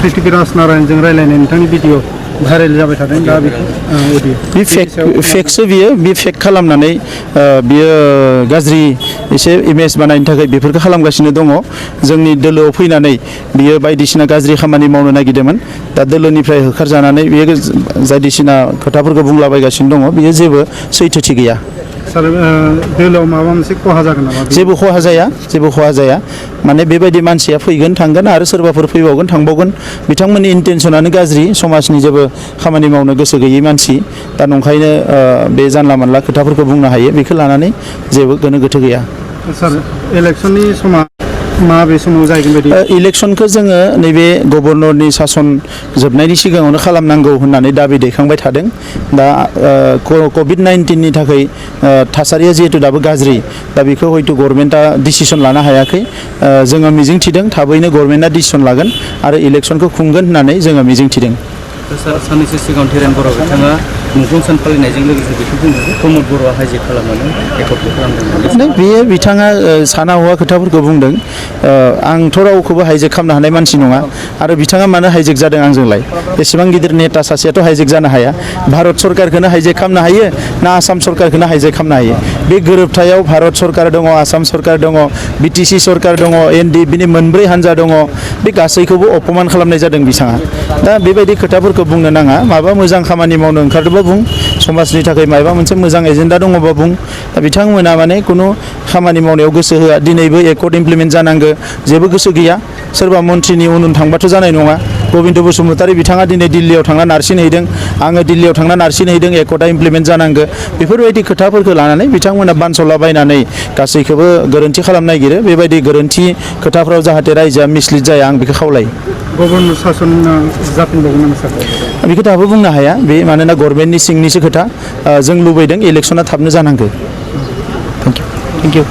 प्रिथिबि राजनारायणजों रायलायनाय नोंथांनि video viral जाबाय थादों दा बेखौ बे फेकसो बियो बे फेक खालामनानै बियो गाज्रि एसे इमेज बानायनो थाखाय बेफोरखौ खालामगासिनो दङ जोंनि दोलोआव फैनानै बियो बायदिसिना गाज्रि खामानि मावनो नागिरदोंमोन दा दोलोनिफ्राय होखारजानानै बियो बायदिसिना खोथाफोरखौ बुंलाबायगासिनो दङ बियो जेबो सैथोथि गैया सार दोलोआव माबा मोनसे खहा जागोन नामा जेबो खहा जाया माने बेबायदि मानसिया फैगोन थांगोन आरो सोरबाफोर फैबावगोन थांबावगोन बिथांमोननि इन्टेनसनानो गाज्रि समाजनि जेबो खामानि मावनो गोसो गैयै मानसि दा नंखायनो बे जानला मोनला खोथाफोरखौ बुंनो हायो बेखौ लानानै जेबो गोनो गोथो गैया सार इलेक्सननि समा माबे समाव जाहैगोन बायदि इलेक्सनखौ जोङो नैबे गभर्नरनि सासन जोबनायनि सिगाङावनो खालामनांगौ होननानै दाबि दैखांबाय थादों दा कभिड-19नि थाखाय थासारिया जिहेतु दाबो गाज्रि दा बेखौ हयथ' गभर्नमेन्टआ डिसिसन लानो हायाखै जोङो मिजिंथिदों थाबैनो गभर्नमेन्टआ डिसिसन लागोन आरो इलेक्सनखौ खुंगोन होननानै जोङो मिजिंथिदों साननैसो सिगां धीरेन बर' बिथाङा मुंख्लं सान फालिनायजों लोगोसे बेखौ बुंदों प्रमद बर'आ हाइजेक खालामनानै एकत्र खालामदों बेयो बिथाङा साना हौवा खोथाफोरखौ बुंदों आंथ' रावखौबो हाइजेक खालामनो हानाय मानसि नङा आरो बिथाङा मानो हाइजेक जादों आंजोंलाय एसेबां गिदिर नेता सासेयाथ' हाइजेक जानो हाया भारत सरकारखौनो हाइजेक खालामनो हायो ना आसाम सरकारखौनो हाइजेक खालामनो हायो बे गोरोबथायाव भारत सरकार दङ आसाम सरकार दङ बिटिसि सरकार दङ एनडिएफबिनि मोनब्रै हान्जा दङ बे गासैखौबो अपमान खालामनाय जादों बिथाङा दा बेबायदि खोथाफोरखौ बुंनो नाङा माबा मोजां खामानि मावनो ओंखारदोंबा बुं समाजनि थाखाय माबा मोनसे मोजां एजेन्डा दङबा बुं दा बिथांमोना माने खुनु खामानि मावनायाव गोसो होआ दिनैबो एकर्ड इमप्लिमेन्ट जानांगौ जेबो गोसो गैया सोरबा मन्थ्रिनि उन थांबाथ' जानाय नङा गबिन्द बसुमतारी बिथाङा दिनै दिल्लीयाव थांना नारसिनहैदों आङो दिल्लीयाव थांना नारसिनहैदों एकर्डआ इमप्लिमेन्ट जानांगौ बेफोरबायदि खोथाफोरखौ लानानै बिथांमोना बानस'लाबायनानै गासैखौबो गोरोन्थि खालामनो नागिरो बेबायदि गोरोन्थि खोथाफ्राव जाहाथे रायजोआ मिसलिड जाया आं बेखौ खावलायो गभर्नर सासन जाफिनबावगोन नामा सार बेखौ दाबो बुंनो हाया बे मानोना गभर्नमेन्टनि सिंनिसो खोथा जों लुबैदों इलेक्सना थाबनो जानांगौ थेंक इउ